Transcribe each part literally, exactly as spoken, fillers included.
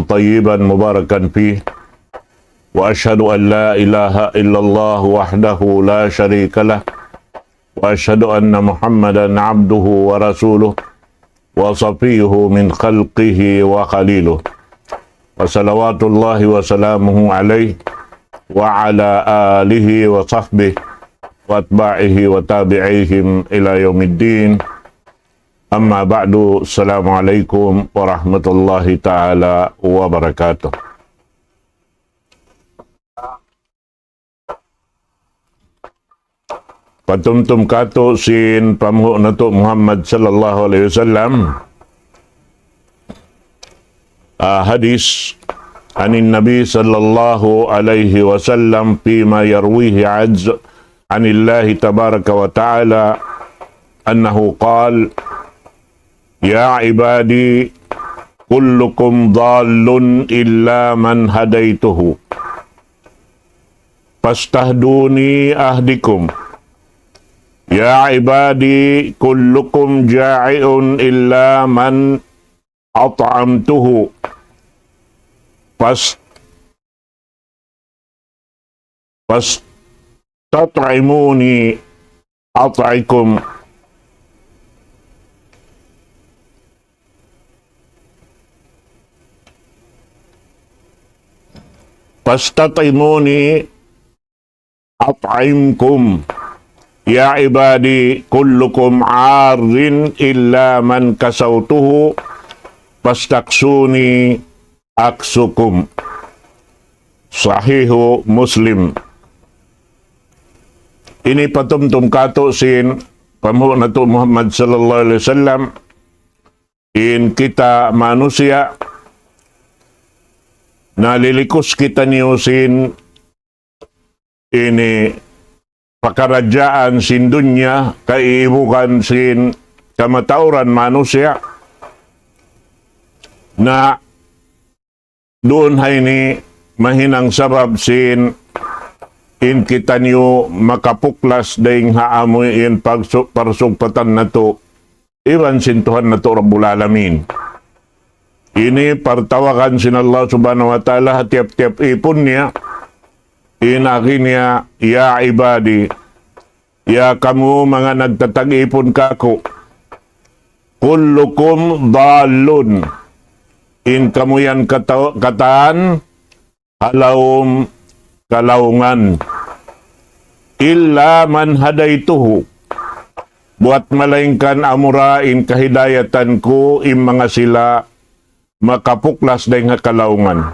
طيبا مباركا فيه، وأشهد أن لا إله إلا الله وحده لا شريك له، وأشهد أن محمدا عبده ورسوله وصفيه من خلقه وخليله، وصلوات الله وسلامه عليه وعلى آله وصحبه وأتباعه وتابعيهم إلى يوم الدين. أما بعد، السلام عليكم ورحمة الله تعالى وبركاته. Patumtum katu' sin panghu' natu' Muhammad sallallahu alayhi wasallam. Ah, hadis عن النبي صلى الله عليه وسلم فيما يرويه عز عن الله تبارك وتعالى أنه قال: يا عبادي كلكم ضال إلا من هديته فاستهدوني أهدكم. يا عبادي كلكم جائع إلا من أطعمته فاس-، فاستطعموني أطعكم. فاستطعموني أطعمكم. يا عبادي كلكم عار إلا من كسوته فاستكسوني أكسكم. Sahihu Muslim. Ini patumtum katu' sin panghu' natu' Muhammad sallallahu alayhi wasallam, in kita manusiya' nalilikus kitaniyu sin ini pakaradjaan sin dunya, kaibugan sin kamatauran manusiya', na duun ha ini mahinang sabab sin in kitaniyu makapuklas dayn ha amu in pagsu-, parsugpatan natu' iban sin Tuhan natu' Rabbul Alamin. Ini partawagan sin Allah Subhanahu wa Ta'ala ha tiyap-tiyap ipun niya, in agi niya, "Ya ibadi, ya kamu manga nagtatag-ipun kāku', kullukum dallun, in kamu yan kata-, katan ha lawm kalaungan. Illa man hadaytuhu, buwat malaingkan amura in kahidayatan ku in manga sila makapuklas dayn ha kalaungan."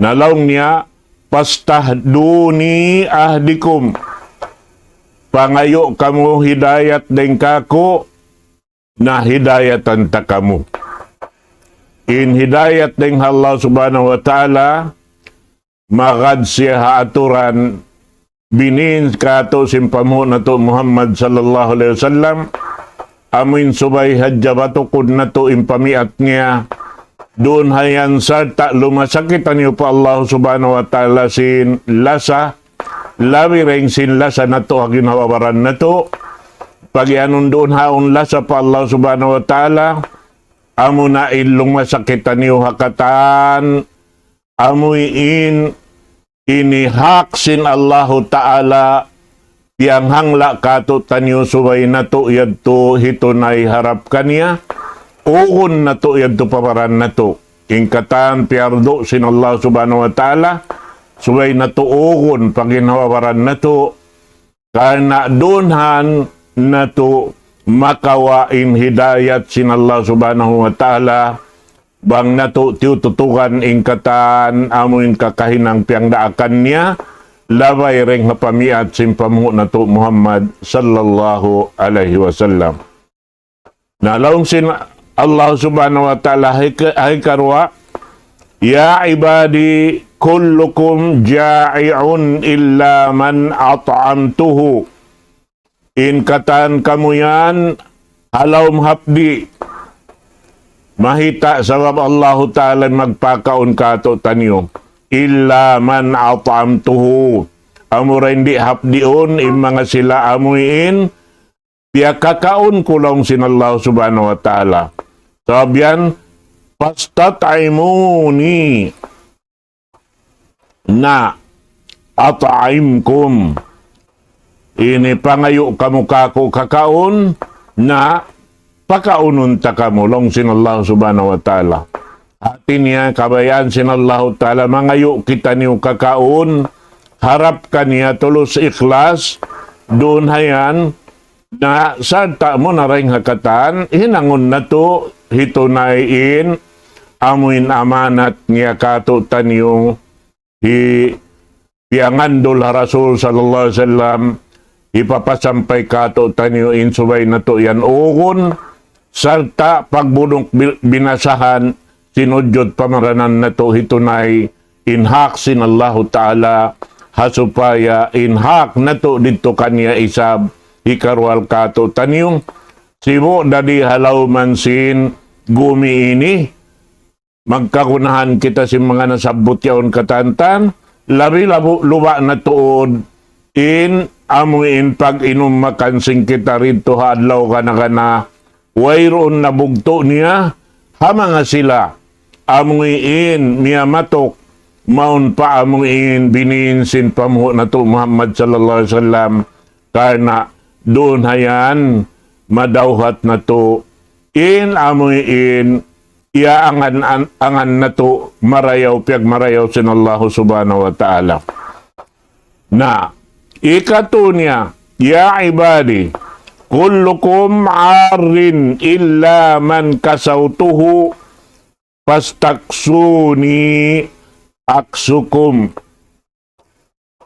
Na laung niya, "Fastahduni ahdikum." Pangayu' kamu hidayat dayn kāku', na hidayatan ta kamu. In hidayat dayn ha Allah Subhanahu wa Ta'ala, magad siya ha aturan binin katu' sin panghu' natu' Muhammad sallallahu alayhi wasallam, amuin subay hadja batukud natu' in pamiat niya, duun ha yan sarta' lumasa kitaniyu pa Allah Subhanahu wa Ta'ala sin lasa, labi dayn sin lasa natu' ha ginhawa-baran natu'. Pagiyanun duun ha yaun lasa pa Allah Subhanahu wa Ta'ala, amuna in lumasa kitaniyu ha katan, amuin ini hak sin Allahu Ta'ala, piyanghangla' katu'taniyu subay natu' yadtu hitunay harap kaniya, ugun natu' yadtu pa baran natu'. In katan piyardu sin Allah Subhanahu wa Ta'ala, subay natu' ugun pa ginhawa-baran natu', karna' duun han natu' makawa' in hidayat sin Allah Subhanahu wa Ta'ala, bang natu' tiyututukan in katan amuin kakahinang piyangdaakan niya, labay dayn ha pamiat sin panghu' natu' Muhammad sallallahu alayhi wasallam. Na laung sin Allah Subhanahu wa Ta'ala ha hika-, ha hikaruwa, "Ya ibadi kullukum ja'i'un illa man at'amtuhu." In katan kamu yan ha lawm hapdi'. Mahita' sabab Allahu Ta'ala magpakaun katu'taniyu. "Illa man at'amtuhu." Amura in di' hapdiun in manga sila amuin piyakakaun ku laung sin Allah Subhanahu wa Ta'ala. Sabab yan, فاستطعموني na أطعمكم. Ini pangayu' kamu kāku' kakaun, na pakaunun ta kamu, laung sin Allah Subhanahu wa Ta'ala. Hāti niya, kabayaan sin Allahu Ta'ala, mangayu' kitaniyu kakaun, harap kaniya tulus ikhlas, duun hayan, na sarta' muna dayn ha katan, hinangun natu', hitunay in, amuin amanat niya kātu'niyu, hi piyangandul ha Rasul sallallahu alayhi wasallam, hipapasampay kātu'niyu in subay natu' yan ugun, sarta' pagbunuk bi-, binasahan, sin ujud pamaranan natu' hitunay in hak sin Allahu Ta'ala, ha supaya in hak natu' didtu kaniya isab, hikaruwal kātu'niyu, sibu' da di ha lawm sin gumi ini, magkagunahan kita sin manga nasabbut yaun katantan, labi labu-, luba' na tuud in amu in pag-inum makan sin kita didtu ha adlaw gana-gana, wayruun na bugtu' niya, ha manga sila, amu in miyamatuk, mawn pa amu in biniin sin panghu' natu' Muhammad sallallahu alayhi wasallam, karna' duun hayan, madawhat natu', in amu in iyaangan-, an-, angan natu' marayaw, piyagmarayaw sin Allahu Subhanahu wa Ta'ala. Na, ikatu niya, يا عبادي كلكم عار إلا من كسوته فاستكسوني أكسكم.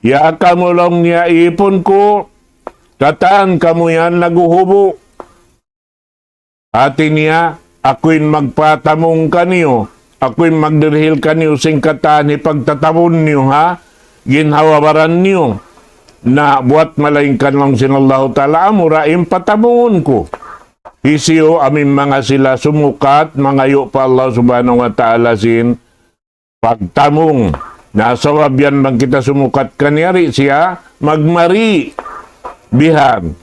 Ya kamu laung niya ipun ku, katan kamu yan naghuhubu'. Hati niya, aku in magpatamung kaniyu, aku in magdirihil kaniyu sin katan hipagtatabun niyu ha ginhawa-baran niyu. Na buwat malaingkan laung sin Allahu Ta'ala, amura in patamungun ku. Hisiyu amu in manga sila sumukat, mangayu' pa Allah Subhanahu wa Ta'ala sin pagtamung. Na sabab yan bang kita sumukat kaniya di' siya magmari. Bihan.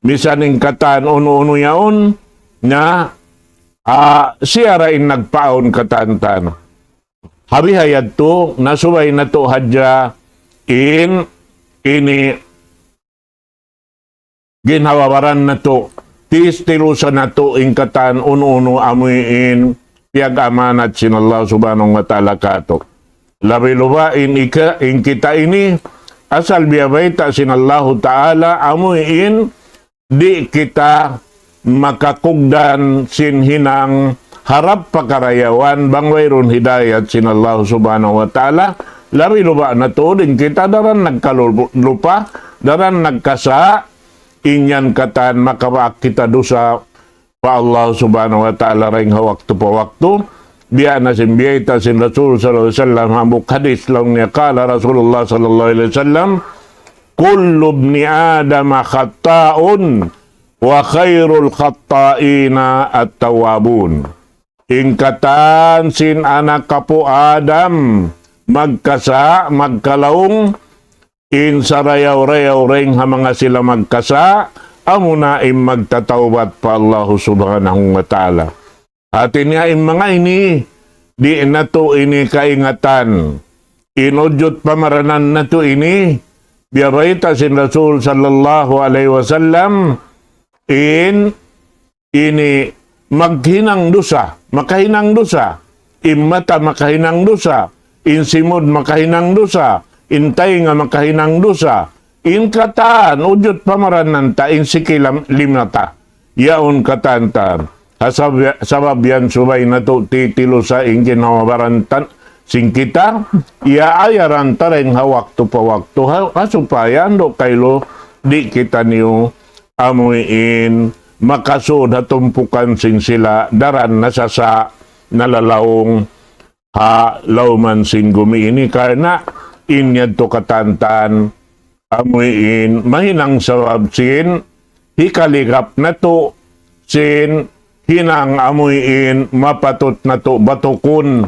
Misan in katan unu-unu yaun, na, ah, siya ra in nagpaawn katantan. Ha biha yadtu, na subay natu' hadja in ini ginhawa-baran natu', tistilusan natu' in katan unu-unu amu in piyag-amanat sin Allah Subhanahu wa Ta'ala kātu'. Labi luba in ika-, in kita ini, asal biya' bayta' sin Allahu Ta'ala, amu in di' kita makakugdan sin hinang harap pakarayawan bang wayruun hidayat sin Allah Subhanahu wa Ta'ala, labi luba na tuud in kita daran nagkalupa, daran nagkasa', in yan katan makabaak kita dusa pa Allah Subhanahu wa Ta'ala dayn ha waktu pa waktu. Biya' na sin biyayta' sin Rasul sallallahu alayhi wasallam, hambuuk hadith laung niya, قال رسول الله صلى الله عليه وسلم: كل ابن آدم خطاء وخير الخطائين التوابون. In katan sin anak apu' Adam magkasa', magkalaung, in sarayaw-rayaw dayn ha manga sila magkasa', amuna in magtatawbat pa Allahu Subhanahu wa Ta'ala. Hati niya in manga ini, di' natu' ini kaingatan. In ujud pamaranan natu' ini, biya' bayta' sin Rasul sallallahu alayhi wasallam, in ini maghinang dusa, makahinang dusa, in mata makahinang dusa, in simud makahinang dusa, in taynga makahinang dusa, in katan, ujud pamaranan ta, in sikilam limata. Yaun katan ta. Ha sab-, sabab yan subay natu' titilusa in ginhawa-baran ta sin kita, iyaayaran ta dayn ha waktu pa waktu, ha, ha supaya andu' kailu di' kitaniyu amu in makasud ha tumpukan sin sila daran nasasa', nalalaung ha lawm sin gumi ini, karna' in yadtu katantan amu in mahinang sabab sin hikaligap natu' sin hinang amu in mapatut natu' batukun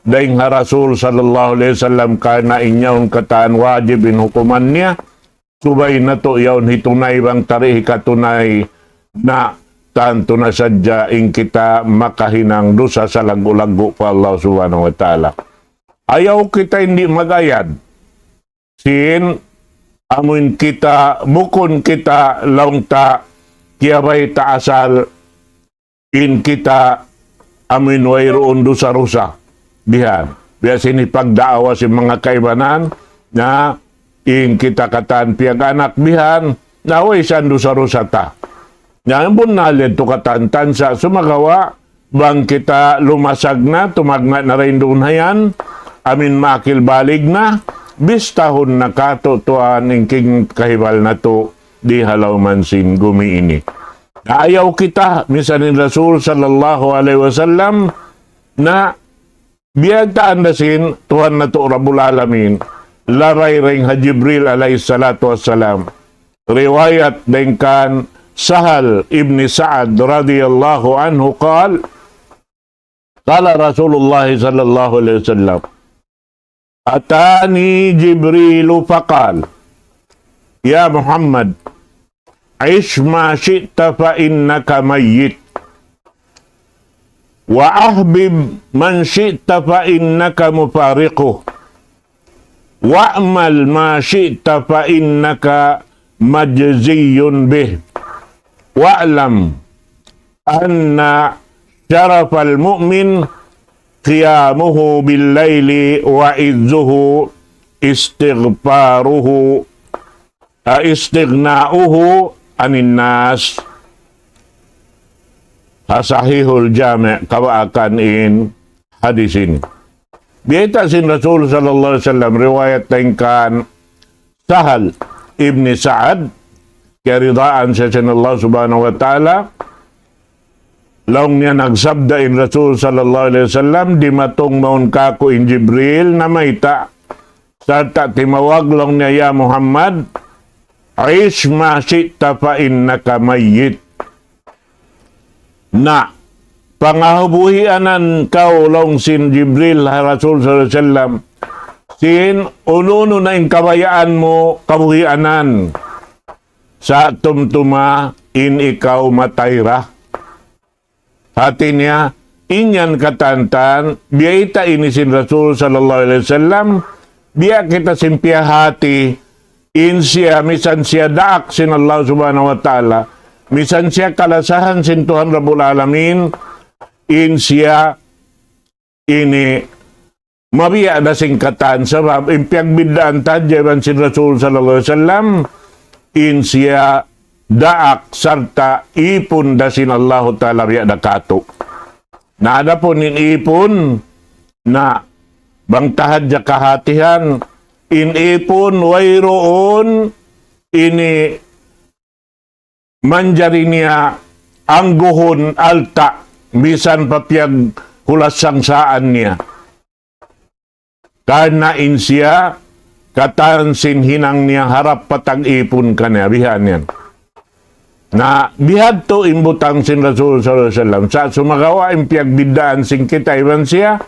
dayn ha Rasul sallallahu alayhi wasallam, karna' in yaun katan wajib in hukuman niya, subay natu' yaun hitunay bang ta di' hikatunay na tantu na sadja in kita makahinang dusa salaggu'-laggu' pa Allah Subhanahu wa Ta'ala. Ayaw kita di' mag-ayad sin amuin kita, bukun kita laung ta, kiyabayta' asal in kita amuin wayruun dusa-dusa. Bihan. Biya' sin pagdaawa sin manga kaibanan, na in kita katan piyag-anak bihan, na way san dusa-dusa ta. Na in bunnal yadtu katan tansa sumagawa', bang kita lumasag na, tumagna' na dayn duun hayan, amuin makil balig na, bistahun na kātu' Tuhan in king kahibal natu' di ha lawm sin gumi ini. Na ayaw kita, misan in Rasul sallallahu alayhi wasallam, na biyaytaan da sin Tuhan natu' Rabbul Alamin, labay dayn ha Jibril alayhi salatu wassalam. Riwayat dayn kan Sahal ibn Sa'ad radiyallahu anhu قال, قال رسول الله صلى الله عليه وسلم: أتاني جبريل فقال: يا محمد، عش ما شئت فإنك ميت، وأحبب من شئت فإنك مفارقه، واعمل ما شئت فإنك مجزي به، واعلم أن شرف المؤمن قيامه بالليل وعزه استغفاره، آه، استغناؤه عن الناس. Ha Sahihul Jami' kabaakan in hadis ini. Biyayta' sin Rasul sallallahu alayhi wasallam, riwayat dayn kan Sahal ibn Sa'ad, kiyaridaan siya sin Allah Subhanahu wa Ta'ala, laung niya nagsabda in Rasul sallallahu alayhi wasallam, dimatung mawn kāku' in Jibril, namayta', sarta' timawag laung niya, "Ya Muhammad, عش ما شئت فإنك ميت." Na, pangabuhianan kaw laung sin Jibril ha Rasul sallallahu alayhi wasallam, sin unu-unu na in kabayaan mu kabuhianan. Sa' tumtuma in ikaw matay ra. Hāti niya, in yan katantan, biyayta' ini sin Rasul sallallahu alayhi wasallam, biya' kita sin piyahāti, in siya, misan siya daak sin Allah Subhanahu wa Ta'ala, misan siya kalasahan sin Tuhan Rabbul Alamin, in siya ini mabiya' da sin katan, sabab in piyagbiddaan ta hadja iban sin Rasul sallallahu alayhi wasallam, in siya daak sarta' īpun da sin Allahu Ta'ala biya' da kātu'. Na adapun in īpun, na bang ta hadja kahātihan, in īpun wayruun ini manjari niya angguhun alta' misan pa piyaghulas sangsaan niya. Karna' in siya katan sin hinang niya harap pa tag-īpun kaniya, bihan yan. Na bihadtu in butang sin Rasul sallallahu alayhi wasallam. Sa' sumagawa' in piyagbiddaan sin kita iban siya,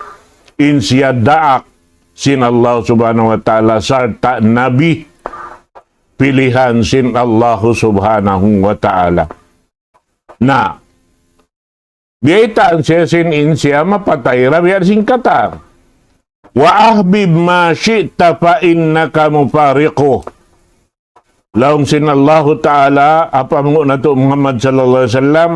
in siya daak sin Allah Subhanahu wa Ta'ala sarta' Nabi pilihan sin Allah Subhanahu wa Ta'ala. Na, biyaytaan siya sin in siya mapatay ra biya' sin katan. وأحبب ما شئت فإنك مفارقه. Laung sin Allahu Ta'ala, ha pamung natu' Muhammad sallallahu alayhi wasallam,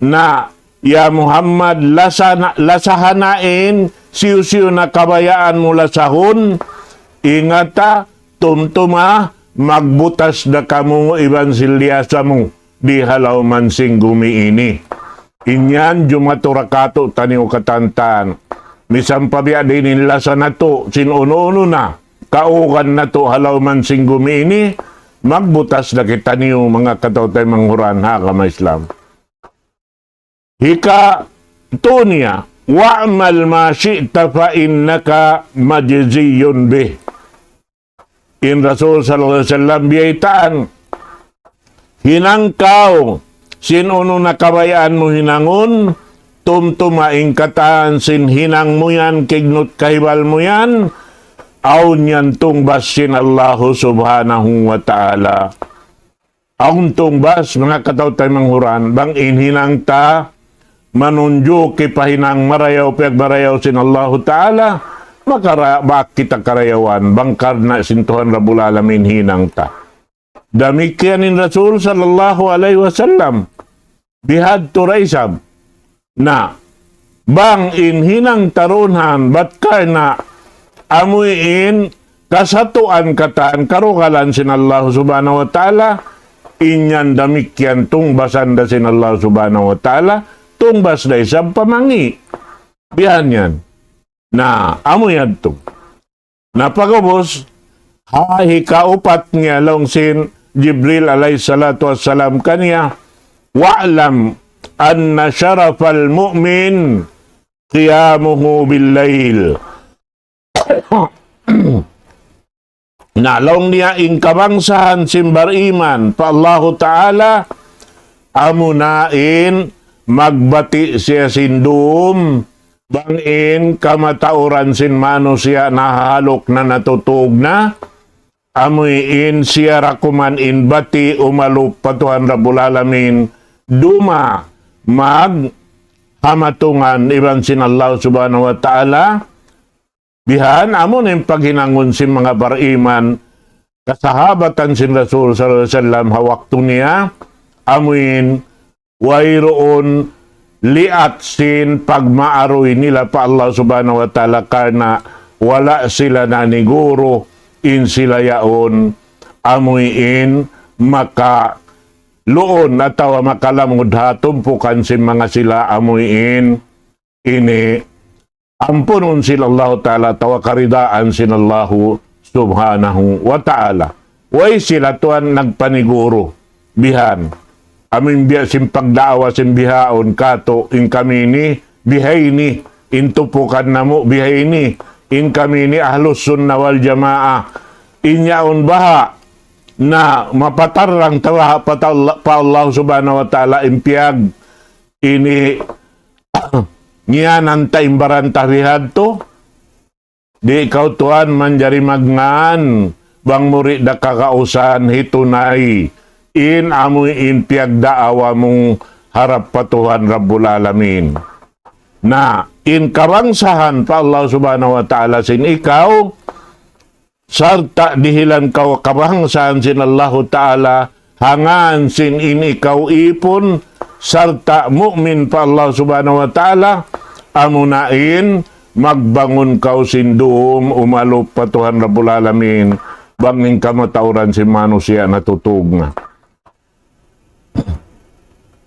na, "Ya Muhammad, lasana-, lasaha na in, siyu-siyu na kabayaan mu lasahun, ingata, tumtuma, magbutas da kamu iban sin liyasa mu di ha lawm sin gumi ini." In yan, jumatu ra kātu'niyu katantan. Misan pa biya' diin in lasa natu', sin unu-unu na, kaugan natu' ha lawm sin gumi ini, magbutas da kitaniyu manga kataw-taymanghuran ha agama Islam. Hikatu niya, واعمل ما شئت فإنك مجزي به. In Rasul sallallahu alayhi wasallam biyaytaan, hinang kaw sin unu na kabayaan mu hinangun, tumtuma in katan sin hinang mu yan, kignut kahibal mu yan, awn yan tungbas sin Allahu Subhanahu wa Ta'ala. Awn tungbas, manga kataw-taymanghuran, bang in hinang ta manunjuki pa hinang marayaw, piyagmarayaw sin Allahu Ta'ala, makarabak kita karayawan, bang karna' sin Tuhan Rabbul Alamin hinang ta. Damikkiyan in Rasul sallallahu alayhi wasallam, bihadtu da isab. Na, bang in hinang ta duun, bat karna' amuin kasatuan katan karugalan sin Allah Subhanahu wa Ta'ala, in yan damikkiyan tungbasan da sin Allah Subhanahu wa Ta'ala, tungbas da isab pa mangi'. Bihan yan. Na, amu yadtu. Na pag'ubus, ha hikaupat niya laung sin Jibril alayhi salatu wassalam kaniya, "Wa'lam anna sharafal mu'min qiyamuhu bil layl." Na laung niya in kabangsahan sin bariman pa Allahu Ta'ala, amuna in magbati' siya sin dum, bang in kamatauran sin manusiya' nahahaluk na, natutug na, amuin siya da kuman in bati' umalup pa Tuhan Rabbul Alamin, duma maghamatungan iban sin Allah Subhanahu wa Ta'ala. Bihan, amu in paghinangun sin manga bariman, kasahabatan sin Rasul sallallahu alayhi wasallam ha waktu niya, amuin wayruun liat sin pagmaaruy nila pa Allah Subhanahu wa Ta'ala karna' wala' sila naniguru in sila yaun amuin makaluun atawa makalamud ha tumpukan sin manga sila amuin ini ampunun sin Allahu Ta'ala atawa karidaan sin Allahu Subhanahu wa Ta'ala. Way sila tuwan nagpaniguru bihan. Amu in biya' sin pagdaawa sin bihaun katu' in kami ini biha ini, in tupukan namu' biha ini, in kami ini Ahlus Sunnah wal Jamaah. In yaun baha' na mapatarrang ta baha' pa ta-, pa Allah Subhanahu wa Ta'ala in piyag ini ngiyanan ta in baran ta bihadtu. Di' kaw tuwan manjari magngan, bang mu di' da kakausan hitunay in amu in piyagdaawa mu harap pa Tuhan Rabbul Alamin. Na, in kabangsahan pa Allah Subhanahu wa Ta'ala sin ikaw, sarta' dihilan kaw kabangsahan sin Allahu Ta'ala, ha ngan sin in ikaw ipun, sarta' mu'min pa Allah Subhanahu wa Ta'ala, amuna in magbangun kaw sin dum umalup pa Tuhan Rabbul Alamin, bang in kamatauran sin manusiya' natutug na.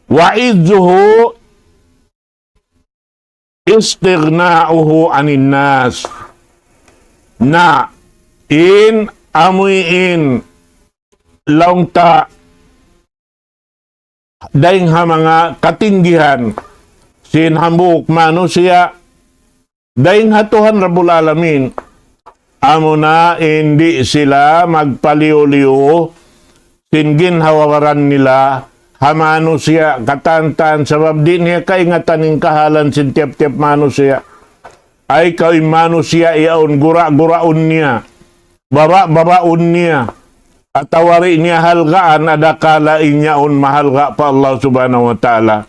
وعزه استغناؤه عن الناس. Na in amuin laung ta dayng ha manga katinggihan sin hambuuk manusiya' dayng ha Tuhan Rabbul Alamin, amuna in di' sila magpaliyu-liyu sin ginhawa-baran nila ha manusiya' katantan, sabab di' niya kaingatan in kahalan sin tiyap-tiyap manusiya'. Ay kaw in manusiya' yaun gura'-guraun niya, baba'-babaun niya, atawa di' niya halgaan, adakala in yaun mahalga' pa Allah Subhanahu wa Ta'ala.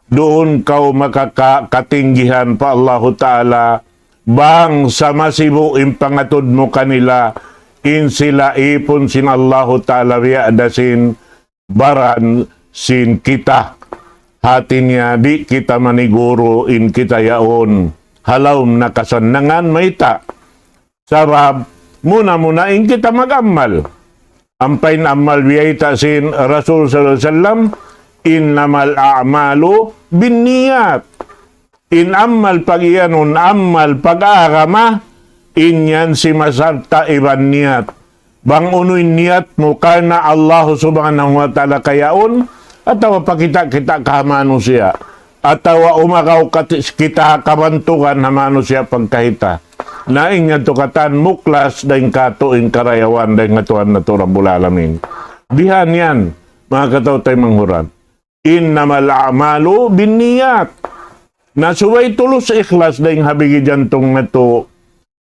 Duun kaw makaka-, katinggihan pa Allahu Ta'ala, bang sa masibu' in pangatud mu kanila, in sila ipun sin Allahu Ta'ala biya' da sin baran sin kita. Hati niya di' kita maniguru in kita yaun ha lawm na kasannangan mayta'. Sabab, muna-muna in kita mag-amal. Ampa in amal biyayta' sin Rasul sallallahu alayhi wasallam, إنما الأعمال بالنيات. In amal pag-iyanun, amal pag-agama, in yan simasarta' iban niyat. Bang unu in niyat mu karna' Allah Subhanahu wa Ta'ala kayaun, atawa pakita'-kita' ka ha manusiya', atawa umagaw ka ti-, kita kabantugan ha manusiya' pagkahita. Na in yan tu katan muklas dayn katu' in karayawan dayn ha Tuhan natu' Rabbul Alamin. Bihan yan, manga kataw-taymanghuran. إنما الأعمال بالنيات. Na subay tulus ikhlas dayn ha bigi jantung natu'.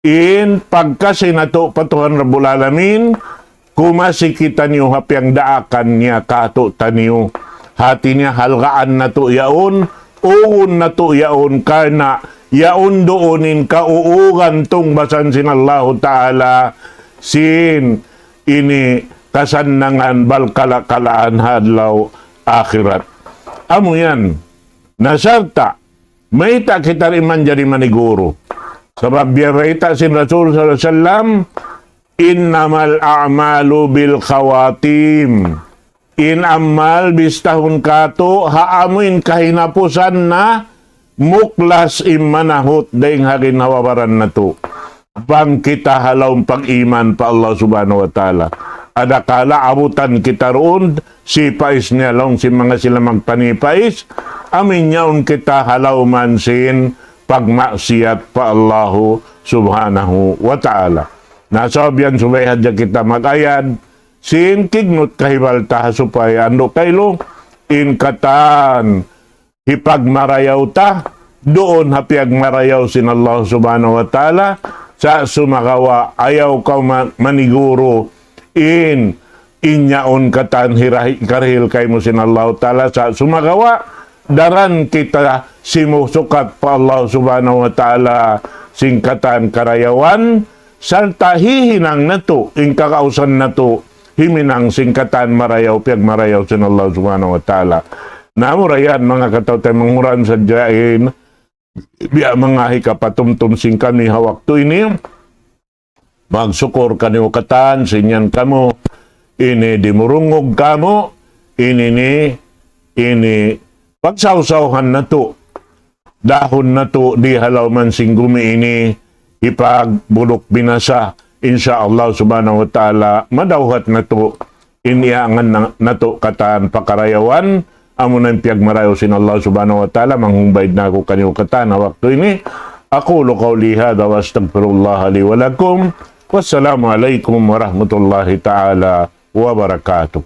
In pagkasi natu' pa Tuhan Rabbul Alamin, kumasi kitaniyu ha piyagdaakan niya kātu'niyu. Hāti niya halgaan natu' yaun, ugun natu' yaun, karna' yaun duun in kauugan tungbasan sin Allahu Ta'ala, sin ini kasannangan balkala-kalaan ha adlaw akhirat. Amu yan, na sarta', mayta' kita di' manjari maniguru. Sabab biya' bayta' sin Rasul sallallahu alayhi wasallam, إنما الأعمال بالخواتيم. In amal bistahun kātu', ha amu in kahinapusan na muklas in manahut dayn ha ginhawa-baran natu'. Bang kita ha lawm pag-iman pa Allah Subhanahu wa Ta'ala. Adakala abutan kita duun, sipais niya laung sin manga sila magpanipais, amu in yaun kita ha lawman sin pagmaksiyat pa Allahu Subhanahu wa Ta'ala. Na sabab yan subay hadja kita mag-ayad, sin kignut kahibal ta ha supaya andu' kailu, in katan hipagmarayaw ta, duun ha piyagmarayaw sin Allah Subhanahu wa Ta'ala, sa' sumagawa' ayaw kaw ma-, maniguru in, in yaun katan hirahi-, karihil kaymu sin Allah Ta'ala, sa' sumagawa' daran kita simusukat pa Allah Subhanahu wa Ta'ala sin katan karayawan, sarta' hihinang natu', in kakausan natu', himinang sin katan marayaw, piyagmarayaw sin Allah Subhanahu wa Ta'ala. Na amura yan, manga kataw-taymanghuran sadja in, biya' manga hikapatumtum sin kami ha waktu ini, magsukur kaniyu katan, sin yan kamu, ini dimurungug kamu, ini ni, ini pagsawsawhan natu'. Dahun natu' di ha lawman sin gumi ini, hipagbuduk binasa. Insya Allah Subhanahu wa Ta'ala, madawhat natu' in iyangan na-, natu' katan pakarayawan, amuna in piyagmarayaw sin Allah Subhanahu wa Ta'ala, manghumbay na aku kaniyu katan ha waktu ini. أقول قولي هذا وأستغفر الله لي ولكم. والسلام عليكم ورحمة الله تعالى وبركاته.